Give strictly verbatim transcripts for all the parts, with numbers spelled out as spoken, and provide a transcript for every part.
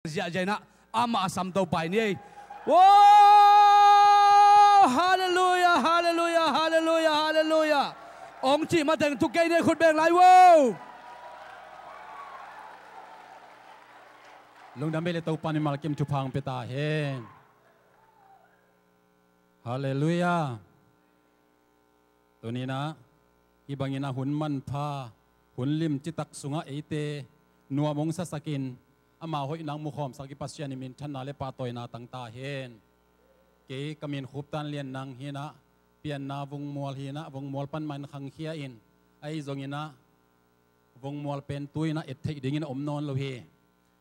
ziahziah inah amah a sam Topa i ni ei. Wow! Halleluiah, halleluiah, halleluiah, halleluiah. Ong cih mateng tu kei ni ei, khut beng lai wow. Lungdam bei le, Topa mimal kim thupha hong pia ta hen. Halleluiah. Tuninah hih banginah hun manpha, hun lim citak sungah eite nuam hong sasakin, ama hoihna hong mukhawmsak i Pasian i minthanna le pahtawina tang ta hen. Kei ka min Khuptan Lian Nang hinah, pianna Vungmual hinah, Vungmual pan mah in khangkhia in, ahi zonginah Vungmual pen tu inah et theih dingin a om nawn lo hi.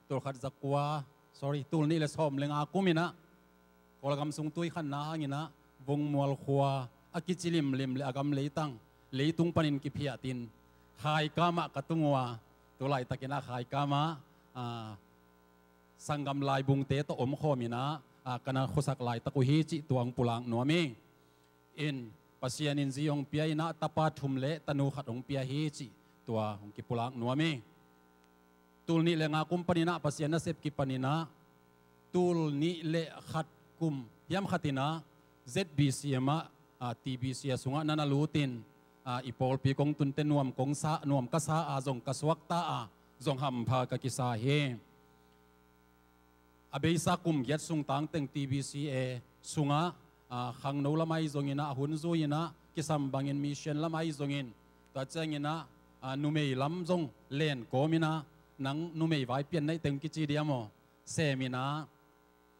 Tul khat za kua, sorry, tul nih le sawm le nga kum inah Kawlgam sung tui khanna hanginah Vungmual khua a kici limlim le a gam leitang, leitung panin kiphiatin Khaikam ah ka tung uh a, tu laitakinah Khaikam ah, a, sanggam laibungte tawh omkhawm inah, a, ka na khuasak laitak uh hi cih tua hong pulak nuam hi. In, Pasian in zi hong pia inah tapa thum le tanu khat hong pia hi cih tua hong kipulak nuam hi. Tul nih le nga kum paninah Pasian nasep kipaninah tul nih le khat kum hiam khatinah Z B C M ah, a, T B C a sungah na na lutin, a, i pawlpi kong tunte nuam kong sa, nuam ka sa a, zong ka suakta a, zong hampha ka kisa hi. A beisa kum giat sung tangteng T B C A sungah, a, khangno lam ahi zonginah, a hun zui inah kisam bangin mission lam ahi zongin, tua cianginah, a, numei lam zong len kawminah, nang numei vaipian naih teng kici diam aw, seminah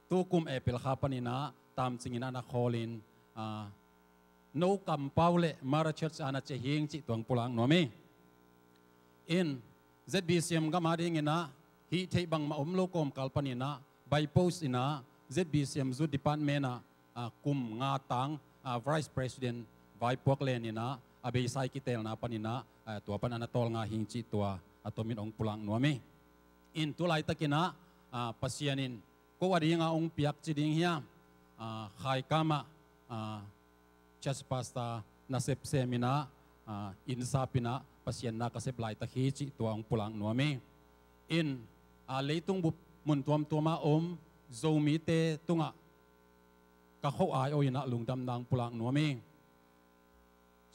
tu kum April kha paninah tamcinginah na khawlin, a, no kampau le Mara Church a na cia hing cih tua hong pulak nuam hi. In, Z B C M gam a dinginah hih theih bangmah om lo kawmkal paninah by post inah Z B C M Youth Department ah, a, kum nga tang, a, Vice President vaipuak leninah a beisa i kitelna paninah, a, tua pan a na tawlnga hing cih tua a tomin hong pulak nuam hi. In, tu laitakinah, a, Pasian in ko a dinga hong piak ci ding hiam, a, Khaikam ah, a, church pastor nasep seminah, a, innsap inah Pasian na ka sep laitak hi cih tua hong pulak nuam hi. In, a, leitung bup mun tuamtuama om Zomite tungah ka kho ai-aw inah lungdamna hong pulak nuam hi.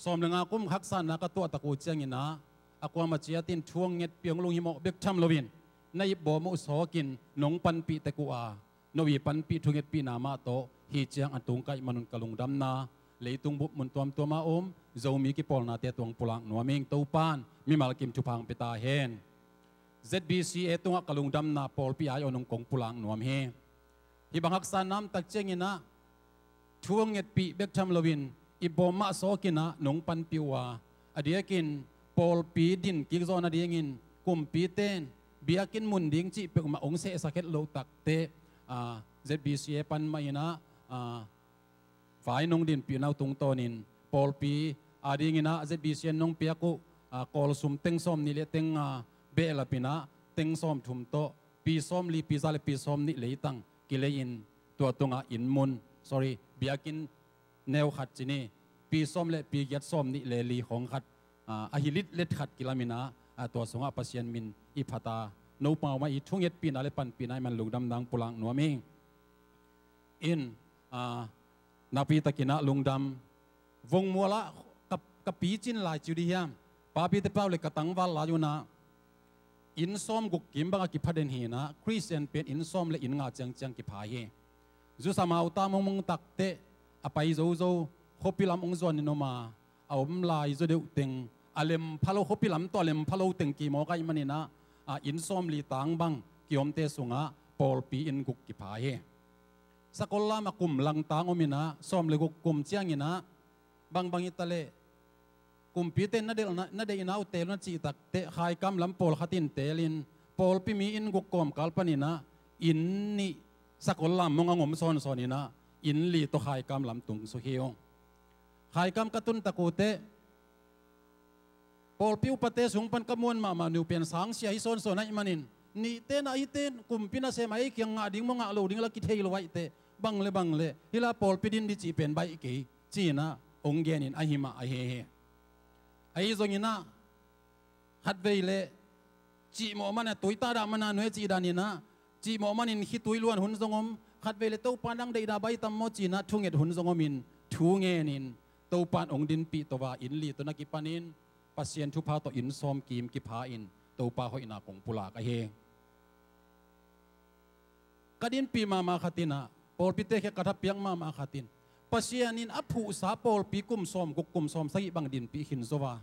Sawm le nga kum haksatna ka tuahtak uh cianginah a kuamah ciatin thu hong ngetpih hong lunghimawh bek tham loin na ipbawm uh sawkin nong panpih tek uh a, no i panpih thungetpihna mah tawh hi ciang a tungkaih manun ka lungdamna, leitung bup mun tuamtuama om Zomi kipawlnate tua hong pulak nuam hi. Topan mimal kim thupha hong pia ta hen. Z B C A tungah ka lungdamna pawlpi ai-aw nong kong pulak nuam hi. Hih bang haksa namtak cianginah thu hong ngetpih bek tham loin ipbawm mah sawkinah nong panpih uh a, a diakin pawlpi din kik zawh nadingin kumpite in biakinn mun ding cih peuhmah hong sehsak het loh takteh, a, Z B C A pan mah inah, a, vai nong dinpihna uh tungtawnin pawlpi a dinginah Z B C A in nong piak uh, a, kawlsum teng sawm nih le teng nga behlap inah teng sawm thum tawh pi sawm li pi za le pi sawm nih leitang kilei-in tua tungah inn mun, sorry, biakinn neu khat ci ni, pi sawm le pi giat sawm nih le li khawng khat, a, ahi litlet khat kilaminah, a, tua sungah Pasian min i phat a, no pau mah i thungetpihna le panpihna i man lungdamna hong pulak nuam hi. In, a, nakpi takinah lungdam. Vongmual ah ka, ka picin lai ci uh di hiam, papite pau le ka tangval lai unah inn sawm guk kim bangah kipha den hinah, Khristian pen inn sawm le inn nga ciangciang kipha hi. Zusam auta mongmong takteh a pai zozo, khuapi lam hong zuanin om a, a om lai zaw deuh teng, a lem pha lo, khuapi lam tawh a lem pha lo teng kimawk ahih maninah, a, inn sawm li tang bang kiomte sungah pawlpi inn guk kipha hi. Sakol lam a kum langtang ominah sawm le guk kum cianginah bangbang hita leh kumpite in na deihna, na deihna uh teel uh na cih takteh Khaikam lam pawlkhat in teelin pawlpi mi inn guk kawmkal paninah inn nih Sakol lam mong a ngom sawnsawn inah inn li tawh Khaikam lam tung suk hi uh. Khaikam ka tuntak uh teh pawlpi upate sung pan ka muan mahmah uh pen sangsia hi sawnsawn ahih manin, nihte na hite kumpi nasem a ei kiang ngah ding maw ngah lo ding la kithei lo ahih teh, bang le bang le hih la pawlpi din di cih pen baih kei ci-inah hong genin ahi mah ahi hi. Ahi zonginah khatvei le cihmawh mana tuita dah mana nuai cih daninah cihmawh manin khitui luan hun zong om, khatvei le Topa nang deihna bai tam maw cinah thunget hun zong omin, thu ngenin Topa in hong dinpih to a, inn li tawh na kipanin Pasian thupha tawh inn sawm kim kipha in Topa hoihna kong pulak ahi. Ka dinpih mahmah khat inah, pawlpite khia ka thapiak mahmah khat in, Pasian in a phuhsa pawlpi kum sawm guk kum sawm sagih bang dinpih khin zo a,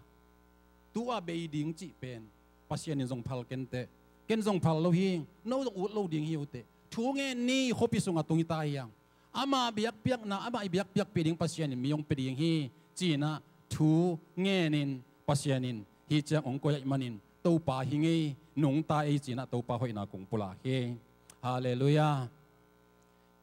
tu-a bei ding cih pen Pasian in zong phal kenteh, ken zong phal lo hi, no zong ut lo ding hi uh teh. Thu ngen ni, khuapi sungah tung hi ta hiang. Ama biakpiakna, amah i biakpiakpih ding Pasian in mi hong pia ding hi, cinah thu ngenin Pasian in hih ciang hong koih ahih manin Topa hi ngei, nungta ei cinah Topa hoihna kong pulak hi. Halleluiah.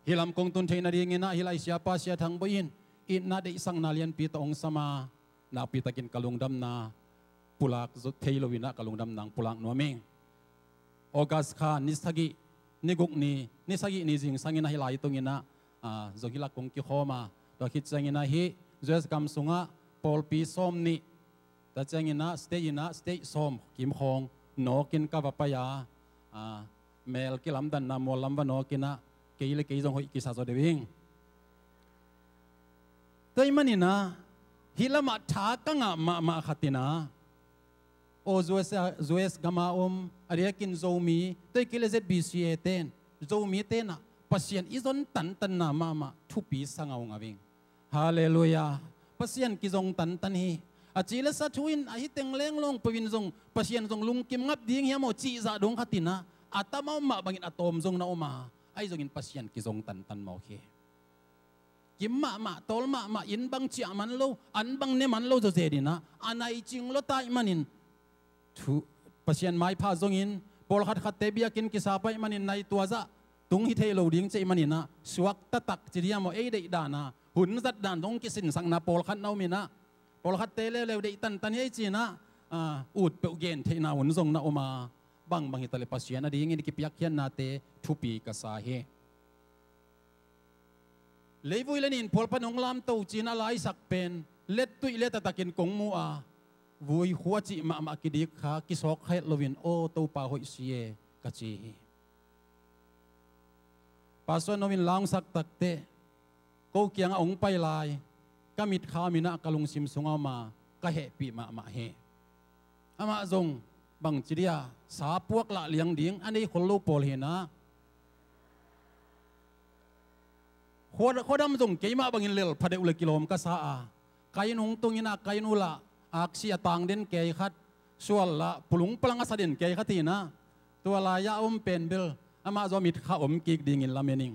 Hih lam kong tun theih nadinginah hih lai siapa Sia Thang Bawi in itna deihsakna lianpi tawh hong sam a, nakpitakin ka lungdamna pulak zo thei loinah ka lungdamna hong pulak nuam ing. August kha ni sagih, ni guk ni, ni sagih ni zingsangin ahi lai tunginah, ah, zong hih lak kong kikhawm a, tua khit cianginah hih U S gam sungah pawlpi sawm nih, tua cianginah state inah state sawm kim khawng nawkin ka va pai a, ah, mel kilamdanna mual lam va nawkinah kei le kei zong hoih kisa zaw deuh ing. Tua ahih maninah hih lamah tha ka ngah mahmah khat inah, aw, U S, U S gama om, a diakin Zomi, tua hi kei le Z B C A ten, Zomi tenah Pasian i zon tantanna mahmah thupi sa ngaungau ing. Halleluiah. Pasian kizong tantan hi. A ci le sa thu in ahi teng lenglawng peuhin zong Pasian zong lungkim ngap ding hiam aw cihzah dong khat inah, a tam a om mah bangin a tawm zong na om a, ahi zongin Pasian kizong tantan mawk hi. Kim mahmah, tawl mahmah, inn bang ciah man lo, an bang ne man lo zawzen inah, a nai cing lua ta ahih manin thu, Pasian maipha zongin, pawlkhat khatte biakinn kisa pai manin nai tua zah tung hi thei lo ding ci ahih maninah, suak taktak ci diam aw, ei deih dana, hun zat dan zong kisinsakna pawlkhat na om inah, pawlkhatte leuleu deih tantan hi ei cinah, ah, ut peuh gen theihna hun zong na om a, bangbang hi ta le Pasian a dingin kipiakkhiatnate thupi ka sa hi. Leivui le nin phual pan hong lamto cinah laisak pen lettuih le taktakin kong mu a, vui khua cih mahmah kidik kha, kisawk kha het loin, aw, Topa hoih si e, ka ci hi. Pastor no in la hong sak takteh, ko kiangah hong pai lai, ka mitkha om inah ka lungsim sungah om a, ka hehpih mahmah hi. Amah zong bangci dia sa puak lah liang ding a nei khol lo pawl hinah, khua, khuadam zong keimah bangin lel phadeuh le kilawm ka sa a, ka inn hong tung inah ka inn uh lah aksi a tang den kei khat, sual lah pulung palang a sa den kei khat hinah, tua lai-ah a om pen bel amah zong a mitkha om kik dingin lamen ing.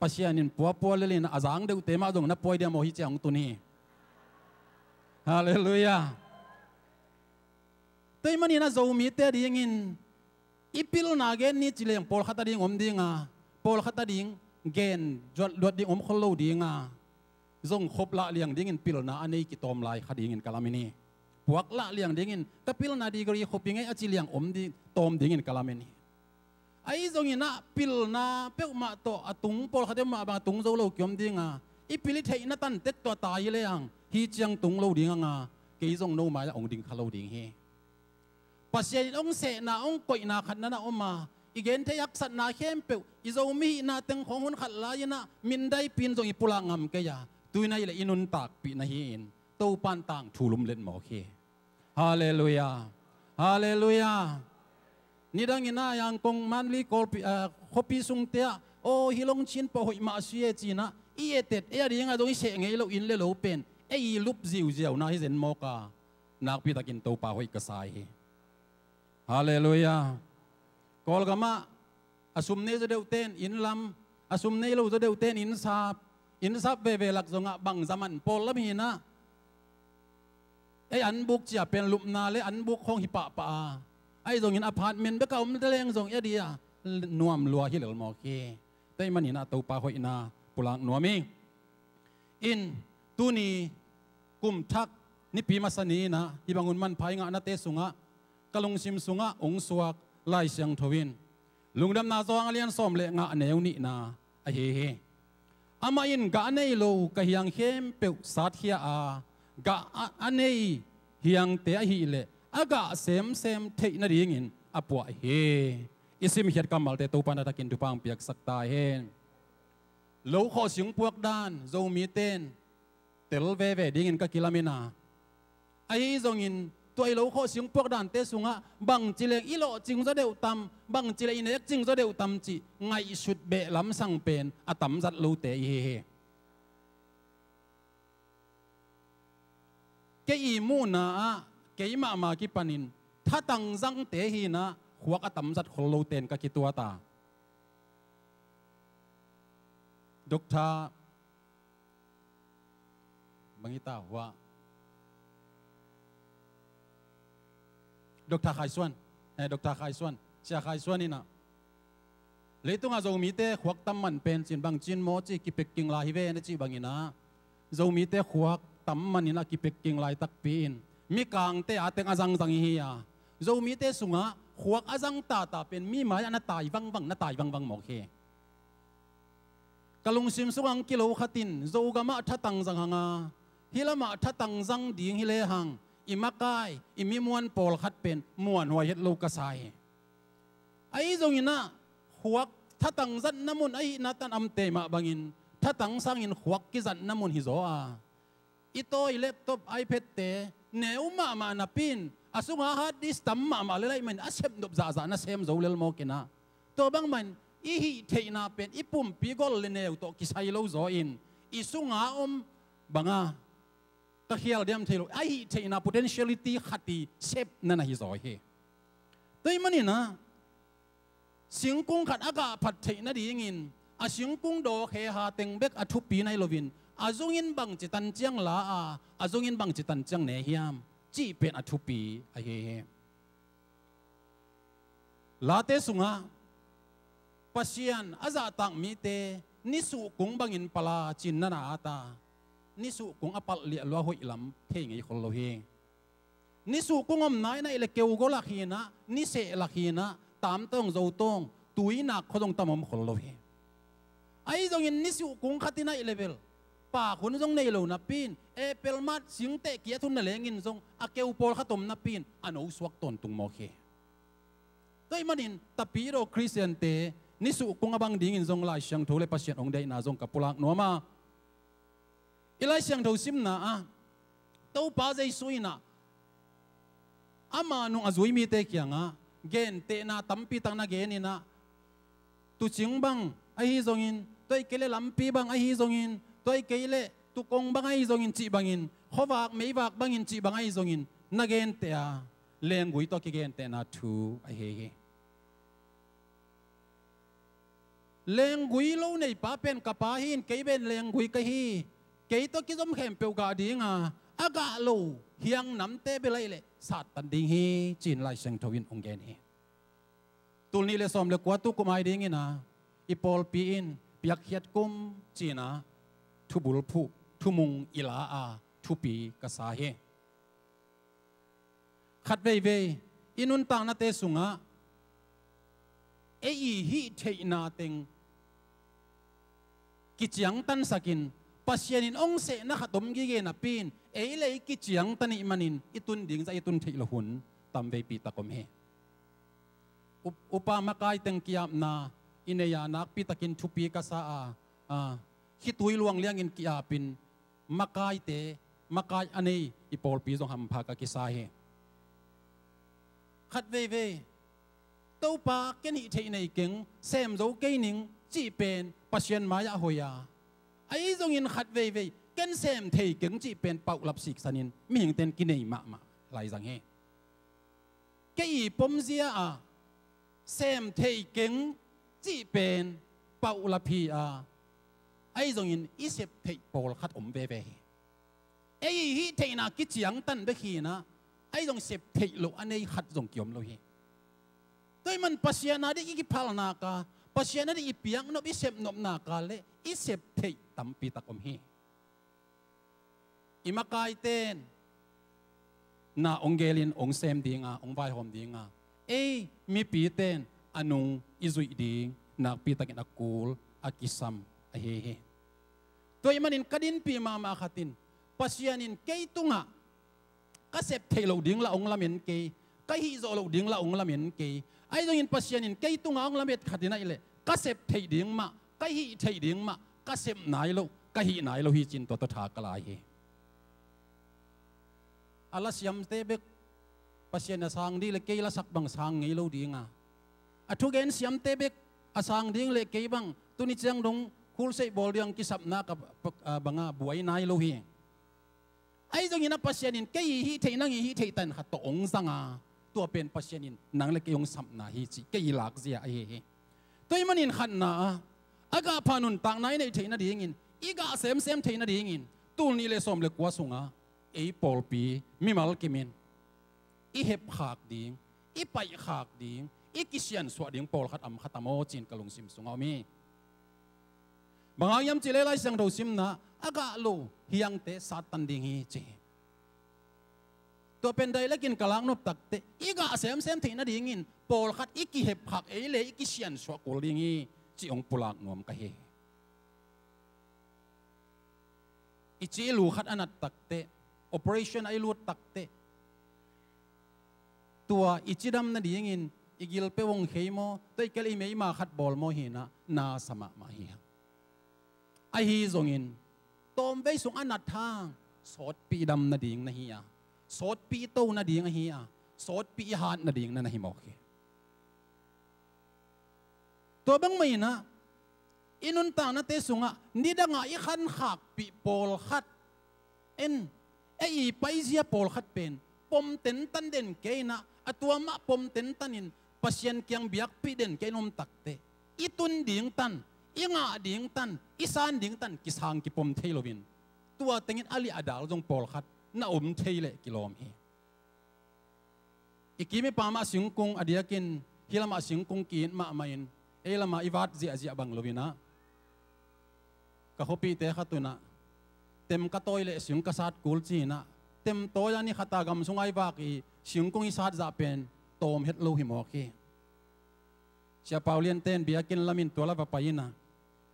Pasian in puapua lel inah a zang deuhte mah zong na puai diam aw, hih ciang hong tun hi. Halleluiah. Tua ahih maninah Zomite a dingin i pilna gen ni ci leng pawlkhat a ding om ding a, pawlkhat a ding gen luat ding om khol lo ding a, zong khop lah liang dingin pilna a nei kitawm lai kha dingin ka lamen hi. Puak lah liang dingin ka pilna degree khop hi ngei a ci liang om ding, tawm dingin ka lamen hi. Ahi zonginah pilna peuhmah tawh a tung pawlkhat peuhmah bang a tung zo lo kiom ding a, i pil i theihna tantek tawh a tai hi le ang, hih ciang tung lo ding ang a, kei zong no mai-ah hong ding kha lo ding hi. Pasian in hong sehna, hong koihna khat na na om a, i genthei haksatna khempeuh, i Zomi hihna teng khawng hun khat lai-inah mindaipi in zong i pulak ngam kei a, tu-in ahih leh i nuntakpih na hi-in Topa in tangthu lumlet mawk hi. Halleluiah. Halleluiah. Nidanginah Yangon Mandalay kawlpi, ah, khuapi sungte ah, aw, hih lawng Chin pawh hoih mah si e cinah i etet, ei a dingah zong i seh ngei lo inn le lo pen ei i lup ziauziauna hi zen mawk a, nakpitakin Topa hoih ka sa hi. Halleluiah. Kawlgamah a sum nei zaw deuhte in inn lam, a sum nei lo zaw deuhte in inn sap, inn sap veve lak zongah bangzah man pawl lam hinah, ei an buk cia pen lupna le an buk khawng hi pahpah a, ahi zongin apartment bek a om ta leng zong ei a dia nuam lua hi lel mawk hi. Tua ahih maninah Topa hoihna pulak nuam hi. In tuni kum thak nipi masa ni inah hih bang hun manpha i ngahnate sungah ka lungsim sungah hong suak Lai Siangtho in Lungdamna Johan a lian sawm le nga, a neu nihna ahi hi. Amah in gah nei lo ka hiang khempeuh satkhia a, gah a, a nei hiangte ahih leh a gah semsem theih nadingin a puah hi. I simkhiat kammalte Topa na takin thupha hong piaksak ta hen. Lo khawh sing puak dan Zomite in tel veve dingin ka kilamen a, ahi zongin tua i lo khawh sing puak dante sungah bangci leng i lawhcing zaw deuh tam, bangci leng i nekcing zaw deuh tam cih ngaihsut beh lamsang pen a tamzat lote i hi hi. Kei i muhna ah kei mahmah kipanin thatang zangte hi-in ah khuak a tamzat khol lote in ka kituat a. Doctor bang hi ta hua. Doctor Khai Suan, eh, Doctor Khai Suan, Sia Khai Suan in ah, leitungah Zomite khuak tam man pen cin bangcin maw ci kipek king lai hi ve na cih bangin ah, Zomite khuak tam manin a kipek king lai takpi in mikangte a teng a zangzang hi a, Zomite sungah khuak a zang tata pen mi mai-ah na tai vangvang, na tai vangvang mawk hi. Ka lungsim sungah hong kilo khat in Zogamah thatang zang hang a, hih lamah thatang zang ding hi lehang i makai, i mimuan pawlkhat pen muanhuai het lo ka sa hi. Ahi zongin ah khuak thatang zatna mun ahihna tan amtei mah bangin thatang sangin khuak kizatna mun hi zaw a, i tawi laptop, iPad-te neu mahmah napi in a sungah hard disk tam mahmah lel ahih manin a sepnop zahzah na sem zo lel mawk in ah, tua bangmah in i hih theihna pen i pumpi gol le neu tawh kisai lo zaw in i sungah om banga ka khial diam thei lo, a hih theihna potentiality khat i sepna na hi zaw hi. Tua ahih manin ah singkung khat a gah phat theih nadingin a singkung dawkhe ha teng bek a thupi nai loin a zungin bangci tanciang la a, a zungin bangci tanciang ne hiam cih pen a thupi ahi hi. Late sungah Pasian a zahtak mite nisuhkung bangin pal a cin na na at a, nisuhkung a palh liah lua hoih lam thei ngei khol lo hi. Nisuhkung om nai naih le keu go lak hi-in ah, niseh lak hi-in ah, tamtawng zotawng tuinak khua zong tam om khol lo hi. Ahi zongin nisuhkung khat i naih le bel pak hun zong nei lo napi in, apple mat singteh kiat hun na lengin zong a keu pawlkhat om napi in a no suak tawntung mawk hi. Tua ahih manin tapidaw Khristiante nisuhkung a bang dingin zong Lai Siangtho le Pasian hong deihna zong ka pulak nuam a, i Lai Siangtho simna ah Topa Jesu in ah ama nung a zui mite kiangah gentehna tampi tak na gen in ah, tuucing bang ahi zongin, tua ahih kei leh lampi bang ahi zongin, tua ahih kei leh tuukong bang ahi zongin cih bangin, khuavak meivak bangin cih bang ahi zongin na genteh a, lenggui tawh kigentehna thu ahi hi. Lenggui lo neipa pen ka pa hi-in kei pen lenggui ka hi, kei tawh kizom khempeuh gah ding a, a gah lo hiang namte bel ahih leh sattan ding hi ci-in Lai Siangtho in hong gen hi. Tul nih le sawm le kua tukum ai dingin ah i pawlpi in piakkhiat kum ci-in ah thubulphuh, thumung i la a, thupi ka sa hi. Khat veivei i nuntaknate sungah ei i hih theihna teng kiciangtansakin Pasian in hong sehna khat om gige napi in ei le ei kiciangtan ih manin i tun ding zah i tun theih loh hun tam veipi tak om hi. Up-, upa makai teng ki-apna i nei a, nakpi takin thupi ka sa a, a, khitui luang liangin ki-apin makaite, makai a nei i pawlpi zong hampha ka kisa hi. Khat veivei Topa ken hih theih nei keng, sem zo kei ning cih pen Pasian mai-ah hoih a, ahi zongin khat veivei ken sem thei keng cih pen paulap siksanin mihingte in kinei mahmah lai zang hi. Kei i pomzia ah sem thei keng cih pen paulap hi a, ahi zongin i sep theih pawlkhat om veve hi. Ei i hih theihna kiciangtan bek hi-in ah, ahi zong sep theih loh a nei khat zong kiom lo hi. Tua ahih man Pasian a ding i kiphalnak a, Pasian a ding i piaknop, i sepnopnak a le i sep theih tampi tak om hi. I makaite in na hong gelin hong sem ding a, hong vaihawm ding a, ei mipite in a nung i zuih ding nakpi takin a kul a kisam ahi hi. Tua ahih manin ka dinpih mahmah khat in, Pasian in kei tungah ka sep theih loh ding lah hong lamen kei, ka hih zawh loh ding lah hong lamen kei, Ahi zongin Pasian in kei tungah hong lamet khat in ahih leh ka sep theih ding mah, ka hih theih ding mah ka sep nai lo, ka hih nai lo hi ci-in tua tawh tha ka la hi. A la siamte bek Pasian a sang ding leh kei lasak bang sang ngei lo ding a, a thugen siamte bek a sang ding leh kei bang tuni ciang dong khulseih bawl ding a kisapna ka banga buai nai lo hi. Ahi zongin a Pasian in kei i hih theih, nang i hih theih tan khat tawh hong zang a, tua pen Pasian in nang leh kei hong sapna hi cih kei i lakzia ahi hi. Tua ahih manin khatna ah a gah pha nuntakna i neih theih nadingin, i gah semsem theih nadingin, tul nih leh sawm leh kua sungah ei pawlpi mimal kim in i hepkhak ding, i paihkhak ding, i kisiansuah ding pawlkhat om kha ta maw ci-in ka lungsim sungah om hi. Bang hang hiam cih leh Lai Siangtho simna, a gah lo hiangte sattan ding hi ci hi. Tua pen dailek in ka laknop takteh i gah semsem theih nadingin pawlkhat i kihepkhak, ei leh i kisiansuah kul ding hi cih hong pulak nuam ka hi. I ci i lu khat a nat takteh, operation a i lut takteh, tua i cidam nadingin i gilpeuh hong khei maw, tua i kei leh i meima khat bawl maw hi-in ah, na sa mahmah hi hang. Ahi zongin tawmvei sung a nat hang sawtpi i dam nading na hi a, sawtpi i to nading ahi a, sawtpi i hat nading na na hi mawk hi. Tua bangmah in ah i nuntaknate sungah nidangah i khankhakpih pawlkhat, en, ei i paizia pawlkhat pen pom tentan den kei in ah, a tua mah pom tentan in Pasian kiang biakpih den kei in om takteh, i tun ding tan, i ngah ding tan, i san ding tan kisang kipom thei loin, tua tengin a liah a dal zong pawlkhat na om thei leh kilawm hi. I kim i pam ah singkung a diakin hih lamah singkung ki-it mahmah in, ei lamah i vat ziahziah bang loin ah, ka khuapihte khat un ah, tem ka tawi leh sing ka sat kul ci-in ah, tem tawi a ni khat a gam sungah i vak i singkung i sat zah pen tawm het lo hi mawk hi. Sia Pau Lian ten biakinn lamin tua la va pai in ah,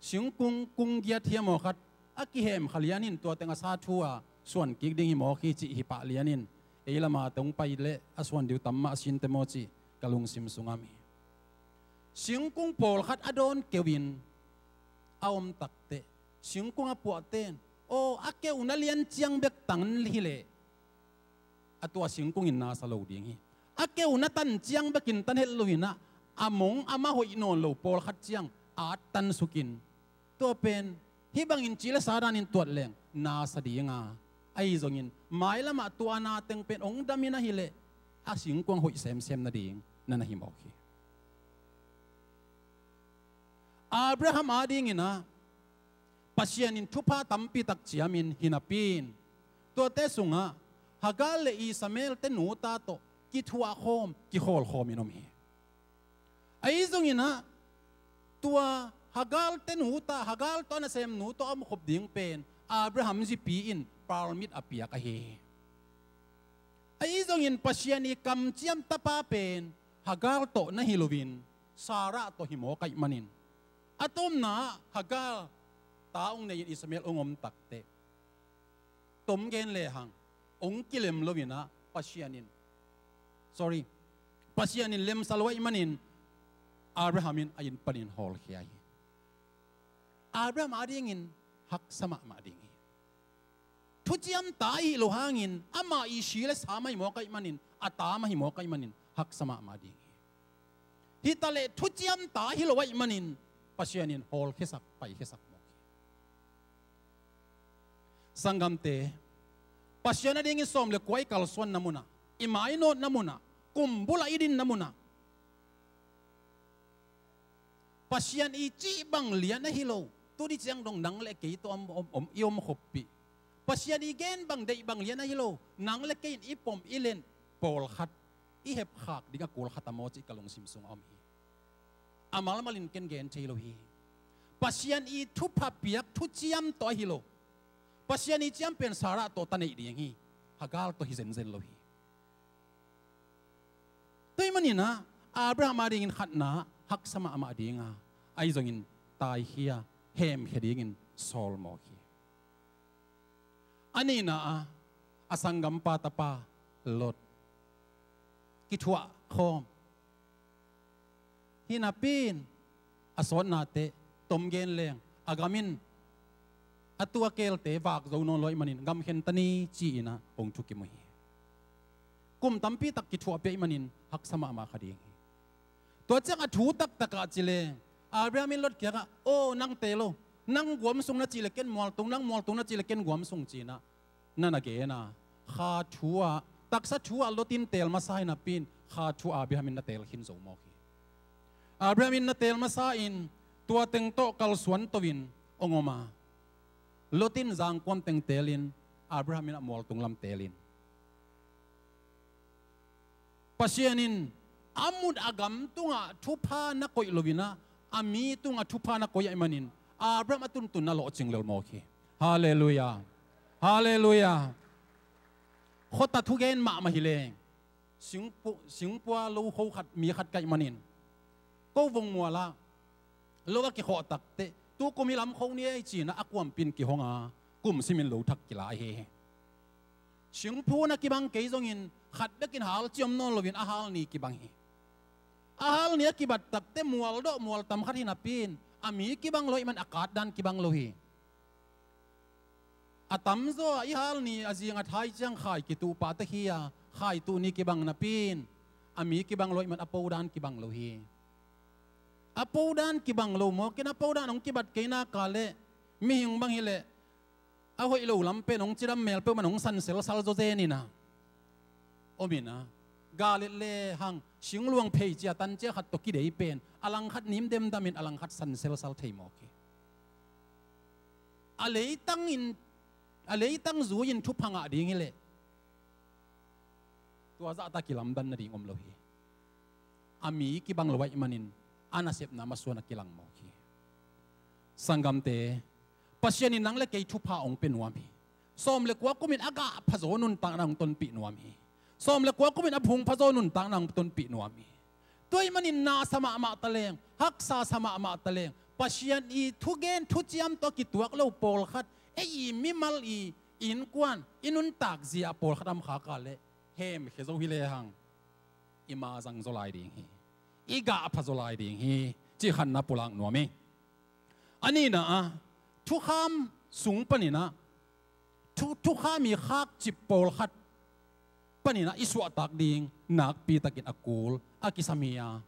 singkung kung giat hiam aw khat a kihem kha lian in tua teng a sa thu a suan kik ding hi mawk hi cih hi pah lian in, ei lamah teng pai leh a suan ding uh tam mah a sinte maw cih ka lungsim sungah om hi. Singkung pawlkhat a dawn keu in a om takteh, singkung a puahte in, aw, a keuna lian ciang bek tan hi leh, a tua singkung in na sa lo ding hi. A keuna tan ciang bekin tan het loin ah, a mong a ma hoih nawn lo pawlkhat ciang at tan sukin, tua pen hih bangin ci leh sa danin tuat leng na sa ding a, ahi zongin mailamah tua na teng pen hong dam in ahih leh a singkung hoih semsem nading na na hi mawk hi. Abraham adingin ah Pasian in thupha tampi tak ciamin hi napi in, tuate sungah Hagar leh Ishmael-te nuta tawh kithuah khawm, kikhawl khawm in om hi. Ahi zongin ah tua Hagar-te nuta, Hagar tawh a nasemnu tawh a omkhop ding pen Abraham zipi in permit a piak ahi hi. Ahi zongin Pasian i kamciam tapa pen Hagar tawh na hi loin Sarah tawh hi mawk ahih manin, a tomna ah Hagar ta hong nei in Ishmael hong om takteh, tom gen lehang hong kilem loin ah Pasian in, sorry, Pasian in lemsa lo ahih manin Abraham in a inn panin hawlkhia hi. Abraham adingin haksa mahmah ding hi. Thuciam ta ahi lo hangin, amah i si leh sa mah hi mawk ahih manin, a ta mah hi mawk ahih manin haksa mahmah ding hi. Hi taleh thuciam ta hi lo ahih manin Pasian in hawlkhiasak, paikhiasak mawk hi. Sanggamte, Pasian adingin sawm leh kua i kalsuanna munah, i mainawtna munah, kum bulah i dinna munah, Pasian i cih bang lian ahi lo, tuni ciang dong nang leh kei tawh om, om, om, i omkhoppih, Pasian i gen bang deih bang lian ahi lo, nang leh kei in i pom i len pawlkhat i hepkhak ding a kul kha ta maw cih ka lungsim sungah om hi. A malmal in ken gen thei lo hi. Pasian i thupha piak thuciam tawh ahi lo, Pasian i ciam pen Sarah tawh ta neih ding hi. Hagar tawh hi zenzen lo hi. Tua ahih manin ah Abraham adingin khatna haksa mahmah ding a, ahi zongin taikhia, hemkhia dingin sawl mawk hi. A nihna ah a sanggampa tapa Lot kithuah khawm, Hi napi-in a sawtnate tom gen leng a gam in a tua kelte vak zo nawn lo ahih manin gam khen ta ni ci-in ah hong thukim uh hi. Kum tampi tak kithuahpih ahih manin haksa mahmah kha ding hi. Tua ciang a thu taktak ah ci leng Abraham in Lot kiangah, "Aw, nang teel o, nang guam sung na cih leh ken mualtung, nang mualtung na cih leh ken guam sung," ci-in ah na na gen a, kha thu ah, taksa thu ah Lot in teel masa hi napi-in kha thu ah Abraham in na teel khin zo mawk hi. Abraham in na teel masa in tua teng tawh kalsuan to-in hong om a, Lot in zangkuam teng teelin Abraham in a mualtung lam teelin, Pasian in a mut a gam tungah thupha na koih lo-in ah a mi tungah thupha na koih ahih manin Abraham a tuntunna lawhcing lel mawk hi. Halleluiah. Halleluiah. Khuata thugen mahmah hi leng singpu-, singpua lo kho khat, mi khat ka hih manin ko vongmual ah lo a kikhawh takteh tu kum hih lam kho ni ei ci-in ah a kuampi in kihong a, kum simin lo thak kila ahi hi. Singphu na kibang kei zongin khat bekin hal ci om nawn loin a hal ni kibang hi. A hal ni a kibat takteh mual dawh mual tam khat hi napi-in a mi kibang lo ahih man a katdan kibang lo hi. A tamzaw ah i hal ni a zingat hai ciang khai kituh pahtak hi a, khai tuh ni kibang napi-in a mi kibang lo ahih man a podan kibang lo hi. A podan kibang lo mawk in a podan hong kibat kei nak leh mihing bang hi leh a hoih lo lam pen hong cidam mel peuhmah in hong sanselsal zawzen in ah om in ah, galet lehang singluang phei cia tan cia khat tawh kidei pen a langkhat nim demdam in a langkhat sanselsal thei mawk hi. A leitang in, a leitang zui-in thupha ngah ding hi leh tua zahta kilamdan nading om lo hi. A mi kibang lo ahih manin a nasepna masuan a kilang mawk hi. Sanggamte, Pasian in nang le kei thupha hong pia nuam hi. Sawm le kua kumin a gah phazaw nuntakna hong tonpih nuam hi. Sawm le kua kumin a phung phazaw nuntakna hong tonpih nuam hi. Tua ahih manin na sa mahmah ta leng, haksa sa mahmah ta leng, Pasian i thugen thuciam tawh a kituak lo pawlkhat, ei i mimal i innkuan i nuntak zia pawlkhat a om khak leh hemkhia zo hi lehang i ma zang zaw lai ding hi. I gah pha zaw lai ding hi, cih khatna pulak nuam hi. A nihna ah thukham sung panin ah thu, thukham i khakcip pawlkhat panin ah i suahtak ding nakpi takin a kul a kisam hi a,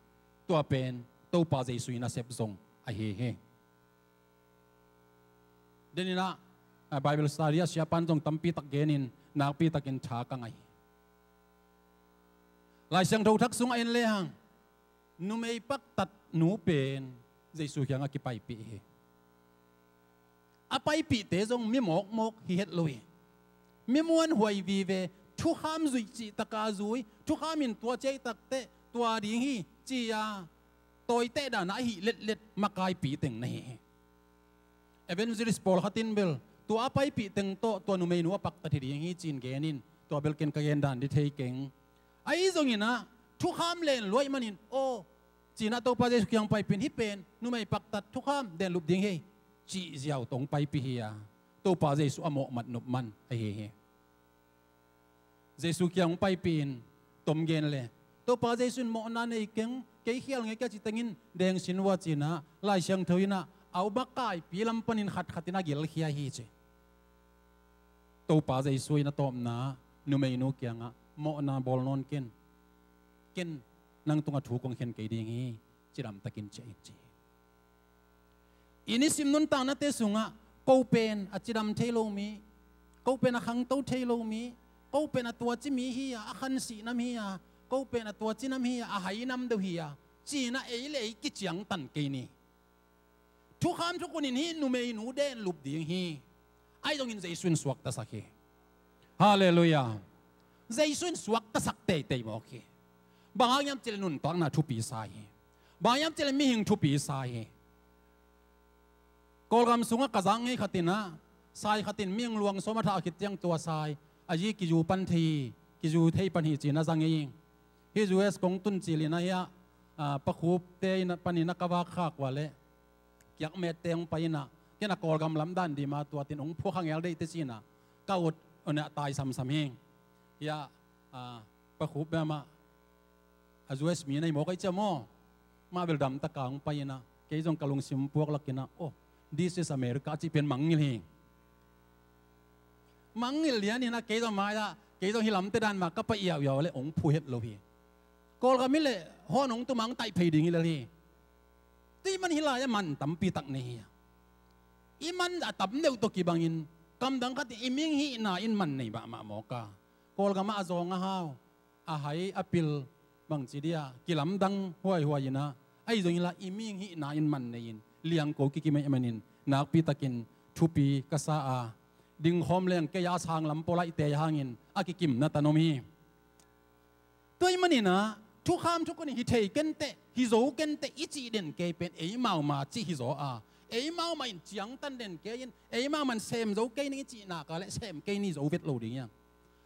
tua pen Topa Jesu i nasep zong ahi hi. Denin ah, a, Bible study ah siapan zong tampi tak genin nakpi takin tha ka ngah hi. Lai Siangtho Thak sungah en lehang numei paktat nu pen Jesu kiangah kipaipih hi. A paipihte zong mi mawkmawk hi het lo hi. Mi muanhuai vive, thukham zuih cih taka zui, thukham in tua ciai takteh tua ding hi ci-a tawiteh dan a hih letlet makaipi teng na hi hi. Evangelist pawlkhat in bel tua a paipih teng tawh tua numeinu a paktat hi ding hi ci-in genin, tua bel ken ka gen dan ding thei keng. Ahi zongin ah thukham len lua ahih manin, aw, ci-in ah Topa Jesu kiang paipih in, hih pen numei paktat thukham den lup ding hi, cih ziau tawh hong paipih hi a, Topa Jesu a mawhmat nop man ahi hi. Jesu kiang hong paipih in tom gen le, Topa Jesu in mawhna nei keng, kei khial ngei ka ci tengin deng sin vua ci-in ah Lai Siangtho in ah a makaipi lam panin khatkhat in a gelkhia hi ci. Topa Jesu in a tawpna numeinu kiangah mawhna bawl nawn ken, ken nang tungah thu kong khen kei ding hi, cidamtakin ciah in ci hi. I nisim nuntaknate sungah ko pen a cidam thei lo mi, ko pen a khangto thei lo mi, ko pen a tuaci mi hi a, a khansih nam hi a, ko pen a tuaci nam hi a, a hai nam deuh hi a, ci-in ah ei le ei kiciangtan kei ni. Thukham thukun in hih numeinu den lup ding hi. Ahi zongin Jesu in suaktasak hi. Halleluiah. Jesu in suaktasak teitei mawk hi. Bang hang hiam cih leh nuntakna thupi sa hi. Bang hang hiam cih leh mihing thupi sa hi. Kawlgam sungah ka zak ngei khat in ah, sai khat in mihing luang sawm a thah khit ciang tua sai a zi kizu pan thei hi, kizu thei pan hi ci-in a za ngei hi. Hih U S kong tun cil in ah hiah, ah, Pa Khupte in ah panin ah ka vak khak uh leh kiakmette hong pai in ah, ken a Kawlgam lam dan dim a, tua teng hong phuak kha ngel deih teh ci-in ah ka ut un ah tai samsam hi. Hiah, ah, Pa Khup bia mah a U S mi na hi mawk ahi ciang maw. Mah bel damtaka hong pai inah, kei zong ka lungsim puak lakinah, oh, this is America cih pen mangngilh hi. Mangngilh lian inah, kei zong mai-ah, kei zong hi lamte dan mah ka pai iauiau leh hong phu het lo hi. Kawlgam hi leh hawng hong tum a hong taih phei ding hi lel hi. Tua ahih man hih lai-ah man tampi tak nei hi. I man a tam deuh tawh kibangin, kamdang khat in i mihing hihna in man nei mahmah mawk a. Kawlgam ah a zawng a hau, a hai a pil, bangci dia kilamdang huaihuai inah, ahi zongin lah i mihing hihna in man nei-in liangko kikim ahih manin nakpi takin thupi ka sa a, dingkhawm leng kei a sang lam pawlaihte hangin a kikimna ta nuam hi. Tua ahih maninah thukham thukhun in hi thei kenteh, hi zo kenteh i cih den kei pen eimau ma cih hi zaw a, eimau mah in ciangtan den kei in, eimau mah in sem zo kei ning i cih nak leh sem kei ni zo vet lo ding hi hang.